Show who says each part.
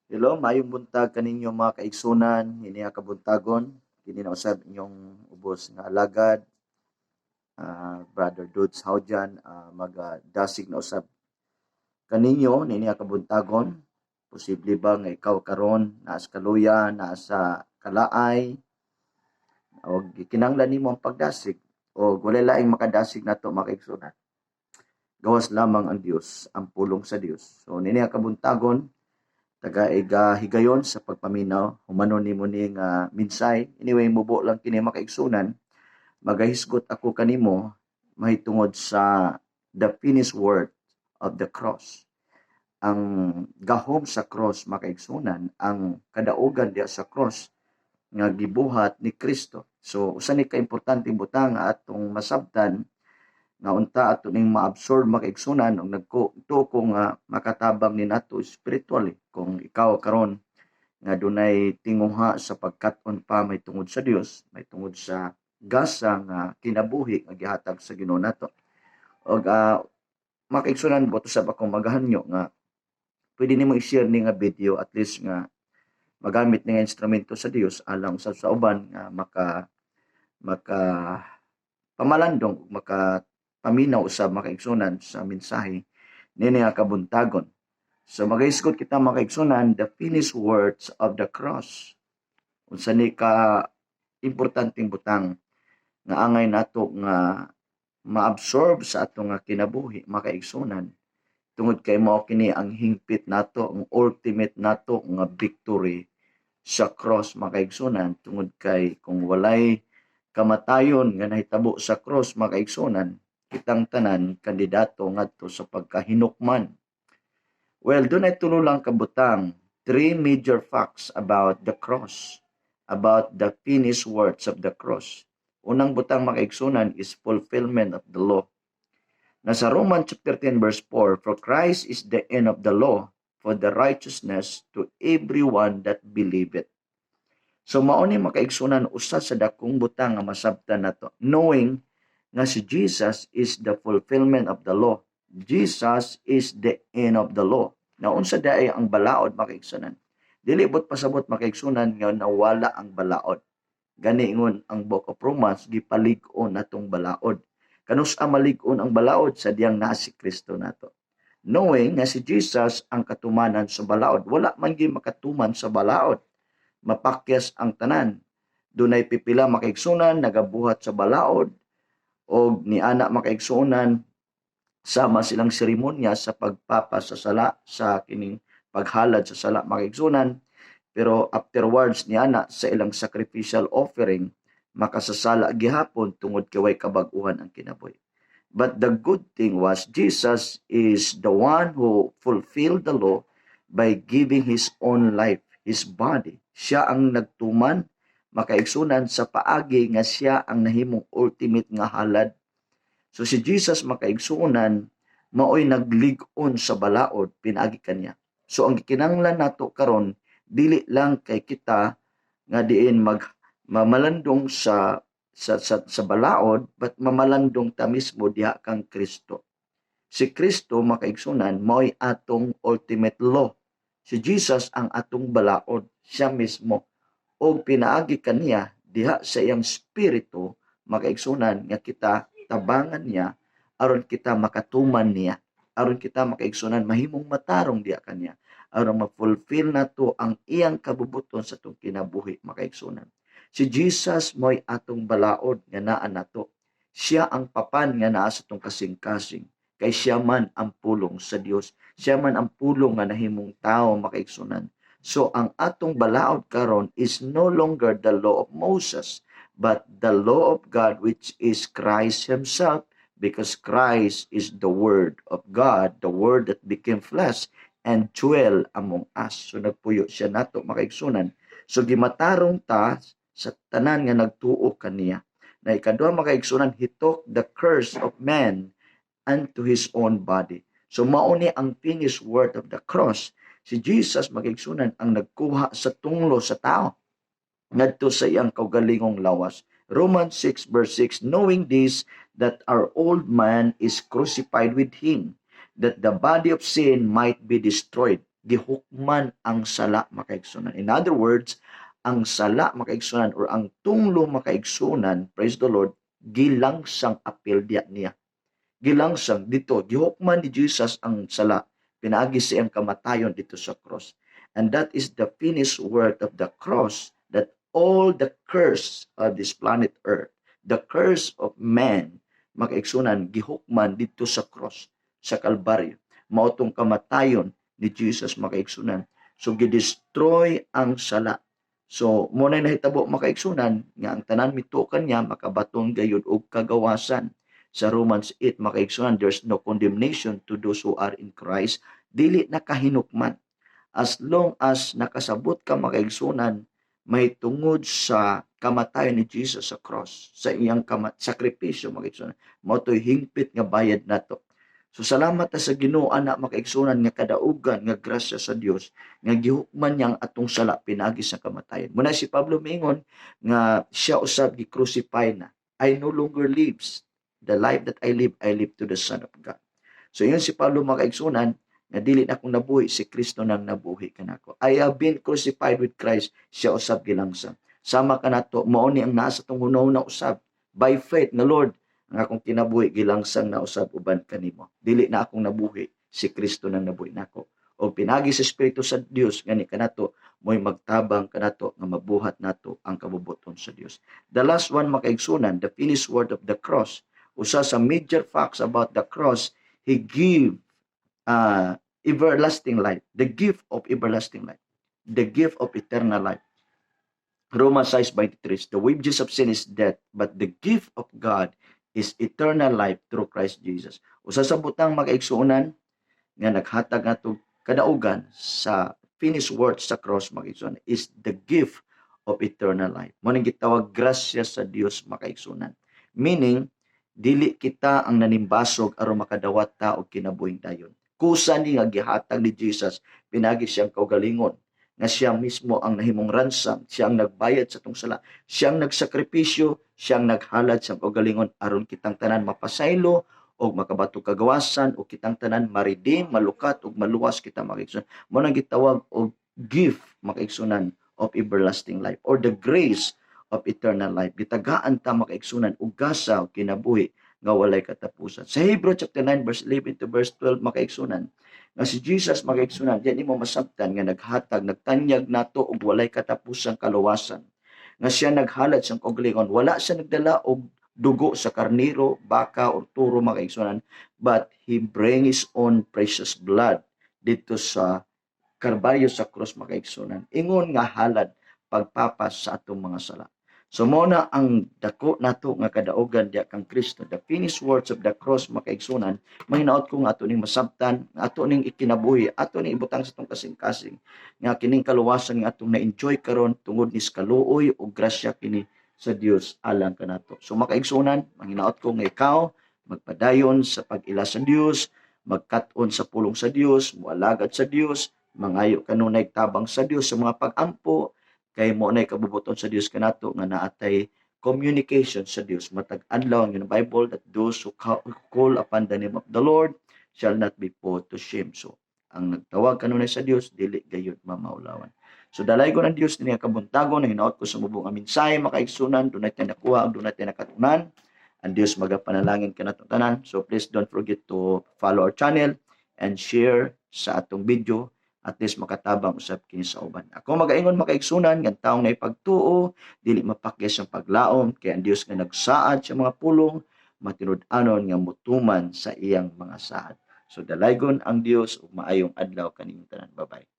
Speaker 1: Hello, maayong buntag kaninyo, mga kaigsunan, ini nga kabuntagon, kini na usab inyong ubos nga alagad, Brother Dudes Haujan, magadasig na usab kaninyo niini nga kabuntagon. Posible ba nga ikaw karon naa sa kaluya, naa sa kalaay, og gikinahanglan nimo ang pagdasig, og walay laing makadasig nato, mga kaigsunan, gawas lamang ang Dios, ang pulong sa Dios. So niini nga kabuntagon, taga iga higayon sa pagpaminaw, humanon nimo ni nga mensahe. Anyway, mubo lang kini, mga kaigsunan. Magahisgot ako kanimo mahitungod sa the finished work of the cross. Ang gahom sa cross, mga kaigsunan, ang kadaugan diha sa cross nga gibuhat ni Kristo. So usa ni ka importanteng butang nga atong masabtan nga unta ato ning maabsorb, mga kaigsunan, og nagtuo ko nga makatabang ni nato spiritually kung ikaw karon nga dunay tinguha sa pagkat-on pa may tungod sa Dios, may tungod sa gasa nga kinabuhi nga gihatag sa Ginoo nato. Og mga kaigsunan, buot usab akong magahanyo nga pwede nimo i-share ni nga video, at least nga magamit ni nga instrumento sa Dios alang usab sa uban nga maka pamalandong ug maka paminaw usab, mga kaigsunan, sa mensahe nini nga kabuntagon. So magahisgot kita, mga kaigsunan, the finished works of the cross. Unsa ni ka importanteng butang nga angay nato nga maabsorb sa atong nga kinabuhi, mga kaigsunan, tungod kay mao kini ang hingpit nato, ang ultimate nato nga victory sa cross, mga kaigsunan, tungod kay kung walay kamatayon nga nahitabo sa cross, mga kaigsunan, kitang tanan kandidato ngadto sa pagkahinukman. Well, dunay tulo lang kabutang, three major facts about the cross, about the finished works of the cross. Unang butang, mga kaigsunan, is fulfillment of the law. Nasa Romans chapter 10 verse 4, "For Christ is the end of the law for the righteousness to everyone that believeth." So mao ni, mga kaigsunan, usa sa dakong butang nga masabtan nato, knowing nga si Jesus is the fulfillment of the law. Jesus is the end of the law. Na unsa diay ang balaod, mga kaigsunan? Dili buot pasabot, mga kaigsunan, nga nawala ang balaod. Gani ingon ang Book of Romans, gipalig-on natong balaod. Kanus-a malig-on ang balaod? Sa diyang naa si Kristo nato. Knowing nga si Jesus ang katumanan sa balaod. Wala man gyud makatuman sa balaod. Mapakyas ang tanan. Dunay pipila, mga kaigsunan, nagabuhat sa balaod og niana, mga kaigsunan, sama silang seremonya sa pagpapasasala, sa kining paghalad sa sala, mga kaigsunan, pero afterwards niana sa ilang sacrificial offering, makasasala gihapon tungod kay way kabag-uhan ang kinabuhi. But the good thing was Jesus is the one who fulfilled the law by giving his own life, his body. Siya ang nagtuman, mga kaigsunan, sa paagi nga siya ang nahimong ultimate nga halad. So si Jesus, mga kaigsunan, maoy naglig-on sa balaod pinaagi kaniya. So ang gikinahanglan nato karon, dili lang kay kita nga diin mag mamalandong sa balaod, but mamalandong ta mismo diha kang Kristo. Si Kristo, mga kaigsunan, maoy atong ultimate law. Si Jesus ang atong balaod, siya mismo. Og pinaagi kaniya diha sa iyang spirito, mga kaigsunan, nga kita tabangan niya aron kita makatuman niya, aron kita, mga kaigsunan, mahimong matarong diha kaniya, aron ma-fulfill nato ang iyang kabubuton sa atong kinabuhi, mga kaigsunan. Si Jesus mo'y atong balaod nga naa nato. Siya ang papan nga naa sa atong kasing-kasing kay siya man ang pulong sa Dios, siya man ang pulong nga nahimong tao, mga kaigsunan. So ang atong balaod karon is no longer the law of Moses but the law of God, which is Christ himself, because Christ is the Word of God, the Word that became flesh and dwell among us. So nagpuyo siya nato, mga kaigsunan. So gimatarong ta sa tanan nga nagtuo kaniya. Na ikaduha, mga kaigsunan, he took the curse of man unto his own body. So mao ni ang finished work of the cross. Si Jesus, mga kaigsunan, ang nagkuha sa tunglo sa tao ngadto sa iyang kaugalingong lawas. Romans 6 verse 6, "Knowing this, that our old man is crucified with him, that the body of sin might be destroyed." Gihukman ang sala, makaigsunan. In other words, ang sala, makaigsunan, or ang tunglo, makaigsunan, praise the Lord, gilangsang apil diya niya. Gilangsang dito, gihukman ni Jesus ang sala pinaagi sa iyang kamatayon dito sa cross. And that is the finished work of the cross, that all the curse of this planet Earth, the curse of man, makaigsunan, gihukman dito sa cross, sa Kalbaryo. Mao tong kamatayon ni Jesus, makaigsunan. So gidestroy ang sala. So mo na nahitabo, makaigsunan, nga ang tanan mituo kaniya makabaton gayud og kagawasan. Sa Romans 8, makaigsunan, there's no condemnation to those who are in Christ. Dili na kahinukman. As long as nakasabot ka, makaigsunan, may tungod sa kamatayon ni Jesus sa cross, sa iyang sakripisyo, makaigsunan. Mao to'y hingpit nga bayad nato. So salamat ta sa Ginoo ana, makaigsunan, nga kadaugan nga grasya sa Dios nga gihukman niya ang atong sala pinaagi sa kamatayon. Muna si Pablo miingon nga siya usab gi-crucify na. I no longer lives. The life that I live, I live to the Son of God. So ingon si Pablo, makaigsunan, nga dili na akong nabuhi, si Kristo nang nabuhi kanako. I have been crucified with Christ, siya usab gilangsang. Sama kanato, mao ni ang nasa tong hunahuna usab by faith na Lord, ang akong kinabuhi gilangsang na usab uban kanimo. Dili na akong nabuhi, si Kristo nang nabuhi nako. O pinagi sa Espiritu sa Dios ngani kanato mo'y magtabang kanato nga mabuhat nato ang kabubuton sa Dios. The last one, makaigsunan, the finished word of the cross. Usa sa major facts about the cross, he give everlasting life, the gift of everlasting life, the gift of eternal life. Romans 6:23, the wages of sin is death, but the gift of God is eternal life through Christ Jesus. Usa sa butang, makaigsuonan, nga naghatag nato kadaugan sa finished work sa cross, makaigsuonan, is the gift of eternal life. Mo ning gitawag grasya sa Dios, makaigsuonan. Meaning, dili kita ang nanimbasog aron makadawat ta og kinabuhing dayon. Kusa ni nga gihatag ni Jesus pinagi siyang kaugalingon nga siya mismo ang nahimong ransom, siya ang nagbayad sa atong sala, siya ang nagsakripisyo, siya ang naghalad sa kaugalingon aron kitang tanan mapasaylo og makabato kagawasan o kitang tanan ma-redeem, malukat ug maluwas kita, makaigsunan. Mo nang gitawag og gift, makaigsunan, of everlasting life or the grace of eternal life. Gitagaan ta, makaigsunan, og gasa og kinabuhi nga walay katapusan. Sa Hebrew chapter 9 verse 11 to verse 12, makaigsunan, nga si Jesus, makaigsunan, diyan imo masabtan nga naghatag, nagtanyag nato og walay katapusang kaluwasan. Nga siya naghalad sa kaugalingon, wala siya nagdala og dugo sa karnero, baka or turo, makaigsunan, but he bring his own precious blood dito sa Kalbaryo, sa cross, makaigsunan. Ingon nga halad pagpapas sa atong mga sala. So mo na ang dako nato nga kadaugan diya kang Kristo, the finished works of the cross, makaigsunan. Mahinaot ko nga ato ning masabtan, nga ato ning ikinabuhi, ato ning ibutang sa atong kasing-kasing nga kining kaluwasan nga atong na-enjoy karon tungod ni sa kaluoy o grasya kini sa Dios alang kanato. So makaigsunan, mahinaot ko nga ikaw magpadayon sa pag-ila sa Dios, magkat-on sa pulong sa Dios, mualagad sa Dios, mangayo kanunay tabang sa Dios sa mga pag-ampo, kay mo nay kabubuton sa Dios kanato nga naatay communication sa Dios matag adlaw. Ang Bible that those who call upon the name of the Lord shall not be put to shame. So ang nagtawag kanunay sa Dios dili gayud mamaulawan. So dalaygon ang Dios niya kabuntagon. Hinaot ko sa mubong ang mensahe, makaigsunan, dunay tayo nakuha, dunay tayo nakatunan. Ang Dios magapanalangin kanatong tanan. So please don't forget to follow our channel and share sa atong video, at least makatabang usab kini sa uban. Ako magaingon, makaigsunan, nga taong naipagtuo dili mapakyas ang paglaom, kay ang Dios nga nagsaad sa mga pulong matinud-anon nga mutuman sa iyang mga saad. So dalaygon ang Dios ug maayong adlaw kaninyong tanan. Bye-bye.